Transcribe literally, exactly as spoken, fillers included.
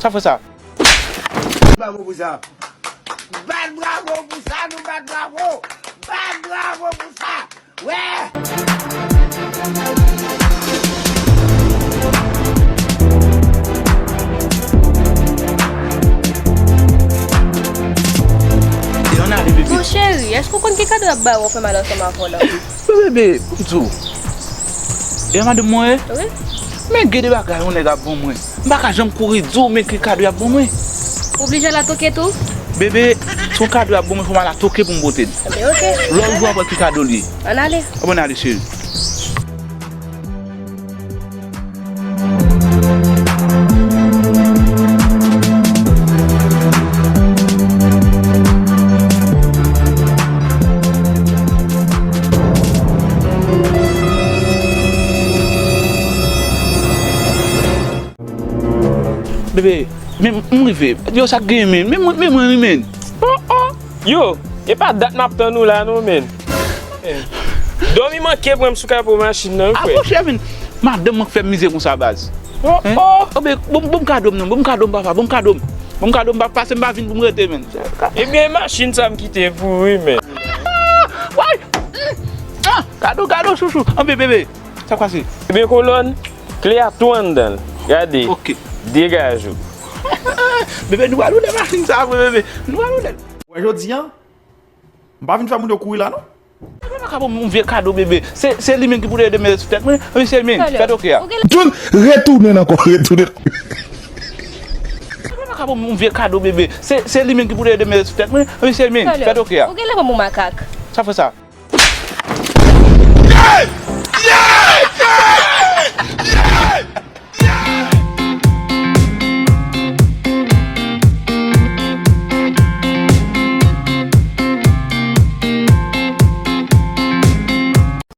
Sa fè sa. Bravo pou sa. Bat bravo pou sa, nou bat bravo. Bat bravo pou sa. Wè! E ann ale, bebe. Mon cheri, èske w konn ki kado y ap ba w, w ap fè mal ansanm avè w la? Bebe, pou m di w. E a madanm mwen ye? Wi. Men gen de bagay yon nèg ap ban mwen. M pa ka janm kouri di w men ki kado y ap ban mwen. Ou blije al a toke tou? Bebe, se yon kado y ap ban mwen, fò m al a toke pou m pote l. Ebyen, oke. Lòt jou w ap wè ki kado l ye. Ann ale. Ann ale, cheri. Bebe, men m rive. Yo, sa k genyen, men? Men mwen, men mwen, wi, men. Oh, oh. Yo, e pa dat m ap tann ou la, non, men. Dòmi manke pran m sou kapo machin nan, wi, frè. Apwoche, men. Madanm mwen k fè m mize konsa, baz. Oh, oh. Obe, bon, bon kado m non, bon kado m, papa, bon kado m. Bon kado m, papa, se m pa vin pou m rete, men. Ebyen, machin sa m kite pou ou, wi, men. Ah, way! Mm. Ah, kado, kado, chouchou. Anbe, bebe. Sa k pase? Ebyen, kolòn, kle a tou anndan l. Gade. Ok. Degaje w. Bebe, nou pral woule machin sa vre, bebe. Nou pral woule l. Wè, jodi a, m pa vin fè moun yo kouri la, non. Bebe, pa ka ban m yon vye kado, bebe. Se, se li menm ki pou te ede mete sou tèt mwen. Wi, se li menm. Fè toke a. Tounen, retounen ankò, retounen. Bebe, pa ka ban m yon vye kado, bebe. Se, se li menm ki pou te ede mete sou tèt mwen. Wi, se li menm. Fè toke a. Ou genlè ban m yon makak. Sa fè sa.